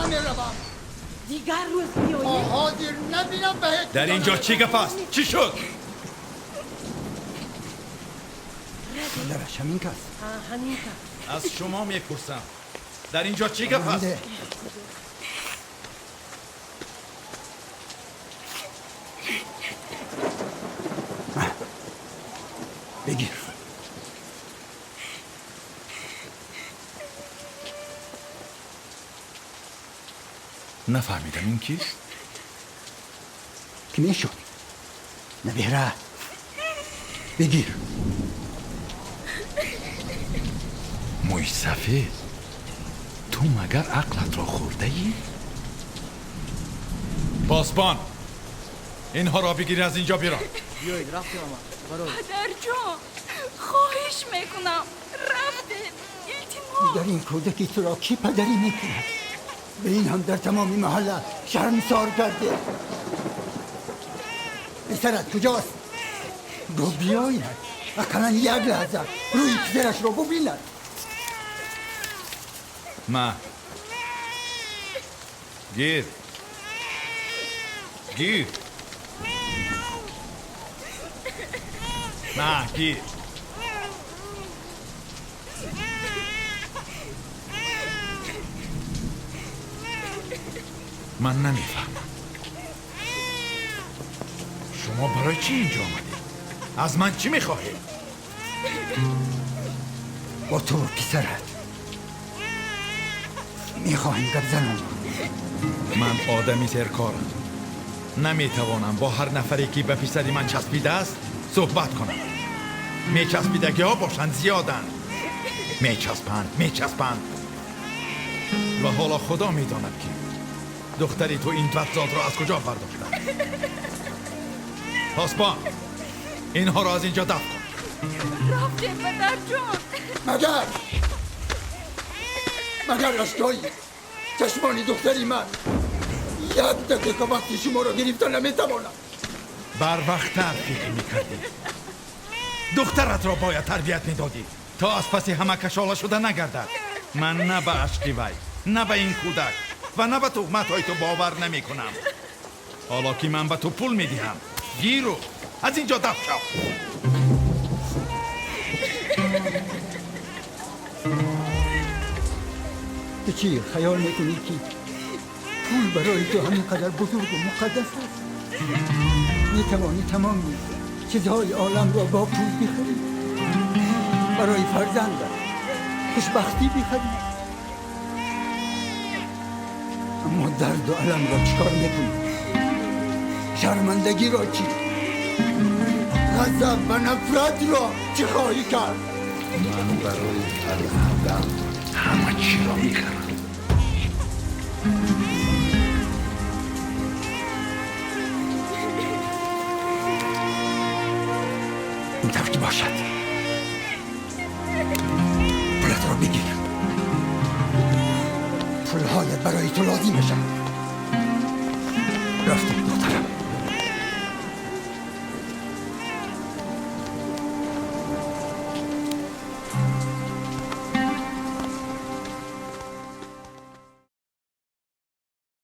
نمیروم. دیگر روز بیایید. حاضر نبینم به در اینجا چی گپ است؟ چی شد؟ پدرش همین کس. همین کس. از شما میپرسم در اینجا چی گپ است؟ بگیر. نفهمیدم این کیست؟ که میشد نبیره. بگیر. موی سفید، تو مگر عقلت را خورده ای؟ پاسبان، اینها را بگیر از اینجا بیرون. بیایید رفتیم. پدر جان خواهش میکنم رفتیم، التماس. در این کودکی تو را کی پدری میکند؟ به این هم در تمامی محله شرمسار کرده. پسرت کجاست؟ گفت بیاید اقلا یک لحظه روی پسرش را ببیند. ما گیر گیر نه گیر. من نمیفهمم شما برای چی اینجا آمدید؟ از من چی میخواهید؟ با تو پسرت میخواهیم گپ زنم. من آدمی سرکارم، نمیتوانم با هر نفری که به پسری من چسبیده است صحبت کنم. میچسبیدگی ها باشند زیادند، میچسبند میچسبند و حالا خدا میداند که دختری تو این بدزاد را از کجا برداشته. پاسبان، اینها را از اینجا دفع کن. رفتیم پدر جان. مگر اشکایی چشمانی دختری من یک دقیقه وقتی شما را گرفتن نمیتوانم. بر وقتر فکر میکردی. دخترت را باید تربیت میدادی تا از پس همه کشاله شده نگردد. من نه به عشق وی، نه به این کودک و نه به تهمت های تو باور نمی کنم. حالا که من به تو پول میدهم، گیرو از اینجا دفع شو. تو چی خیال میکنی که پول برای تو همین قدر بزرگ و مقدس است؟ میتوانی تمام چیزهای عالم را با پول بخری، برای فرزندت خوشبختی بخری، اما درد و الم را چیکار میکنی؟ شرمندگی را چی؟ غضب و نفرت را چه خواهی کرد؟ من برای فرزندم همه چی را میخرم. این طور که باشد پولت را بگیر. پولهایت برای تو لازم میشود. رفتیم.